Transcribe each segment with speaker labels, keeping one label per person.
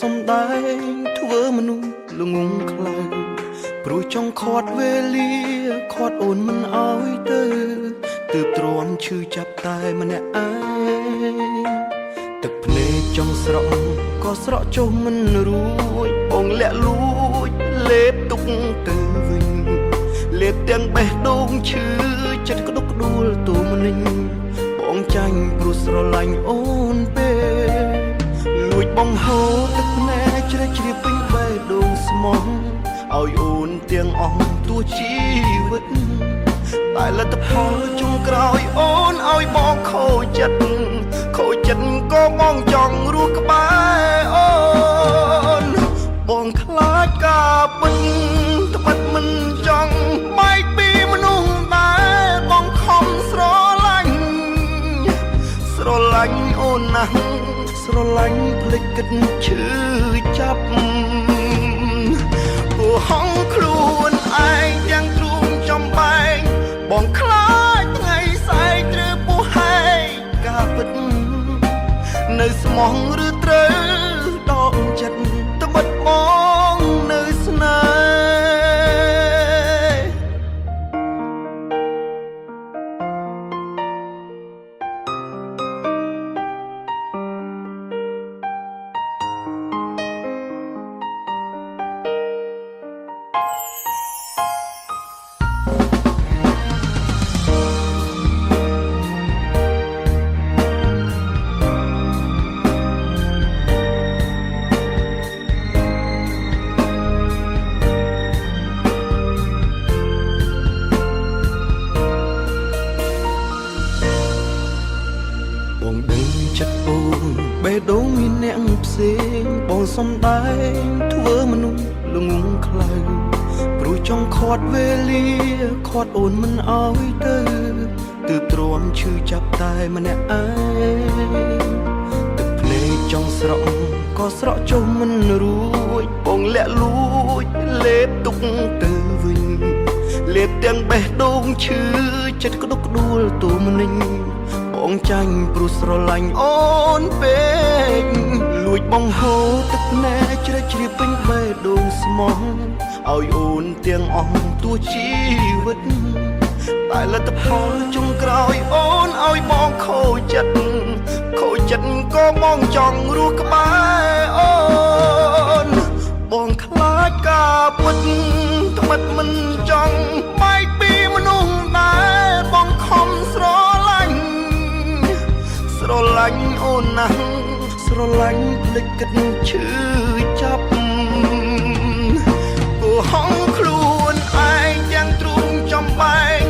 Speaker 1: សំដែងធ្វើមនុស្សល្ងងខ្លៅព្រោះចង់ខាត់វេលាខាត់អូនមិនអោយទៅទើបទ្រាំឈឺចាប់តែម្នាក់ឯងទឹកភ្នែកចង់ស្រក់ក៏ស្រក់ចុះមិនរួចបងលាក់លួចលេបទុកទៅវិញលេបទាំងបេះដូងឈឺចិត្តក្តុកក្តួលទូមនិញបងចាញ់ព្រោះស្រឡាញ់អូនពេក លួចបងហូរទឹកភ្នែកជ្រែកជ្រាបពេញបេះដូងស្មោះឲ្យអូនទាំងអស់ទោះជីវិតតែលទ្ធផលចុងក្រោយអូនឲ្យបងខូចចិត្តខូចចិត្តក៏បងចង់រស់ក្បែរអូនបងខ្លាចការពិតត្បិតមិនចង់បែកពីមនុស្សដែលបងខំស្រឡាញ់ ស្រឡាញ់អូនណាស់ស្រឡាញ់ភ្លេចគិតឈឺចាប់គោហងខ្លួនឯងទាំងទ្រូងចំបែងបងខ្លាចថ្ងៃស្អែកត្រូវពោះហែកការពិតនៅស្មោះឬត្រូវដកចិត្តត្បិតបងនៅស្នេហ៍ បងដឹងចិត្តអូនបេះដូងមានអ្នកផ្សេងបងសំដែងធ្វើមនុស្សល្ងងខ្លៅព្រោះចង់ខាត់វេលាខាត់អូនមិនអោយទៅទើបទ្រាំឈឺចាប់តែម្នាក់ឯងទឹកភ្នែកចង់ស្រក់ក៏ស្រក់ចុះមិនរួចបងលាក់លួចលេបទុកទៅវិញលេបទាំងបេះដូងឈឺចិត្តក្តុកក្តួលទូមនិញ បងចាញ់ព្រោះស្រឡាញ់អូនពេកលួចបងហូរទឹកភ្នែកជ្រែកជ្រាបពេញបេះដូងស្មោះឲ្យអូនទាំងអស់ទោះជីវិតតែលទ្ធផលចុងក្រោយអូនឲ្យបងខូចចិត្តខូចចិត្តក៏បងចង់រស់ក្បែរអូនបងខ្លាចការពិតត្បិតមិនចង់បែកពីមនុស្សដែលបងខំស្រឡាញ់ ស្រឡាញ់អូនណាស់ស្រឡាញ់ភ្លេចគិតឈឺចាប់គោហងខ្លួនឯងយ៉ាងទ្រូងចំបែង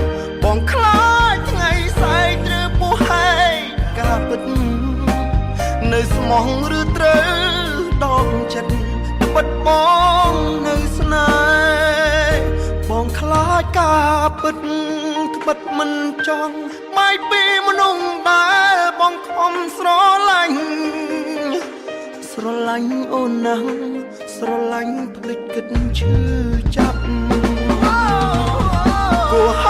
Speaker 1: បងខ្លាចថ្ងៃស្អែកត្រូវពោះហែកការពិតនៅស្មោះឬត្រូវដកចិត្តត្បិតបងនៅស្នេហ៍បងខ្លាចការពិតត្បិតមិនចង់បែកពីមនុស្សដែលបងខំស្រឡាញ់ស្រឡាញ់អូនណាស់ស្រឡាញ់ភ្លេចគិតឈឺចាប់គោហ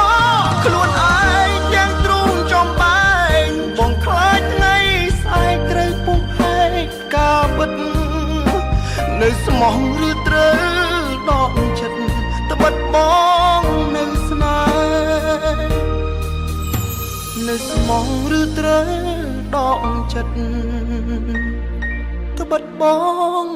Speaker 1: ខ្លួនឯងយ៉ាងទ្រូងចំបែងបងខ្លាចថ្ងៃស្អែកត្រូវពុះហែកការពិតនៅស្មោះឬត្រូវដកចិត្តត្បិតបងនៅស្នេហ៍នៅស្មោះឬត្រូវដកចិត្តត្បិតបង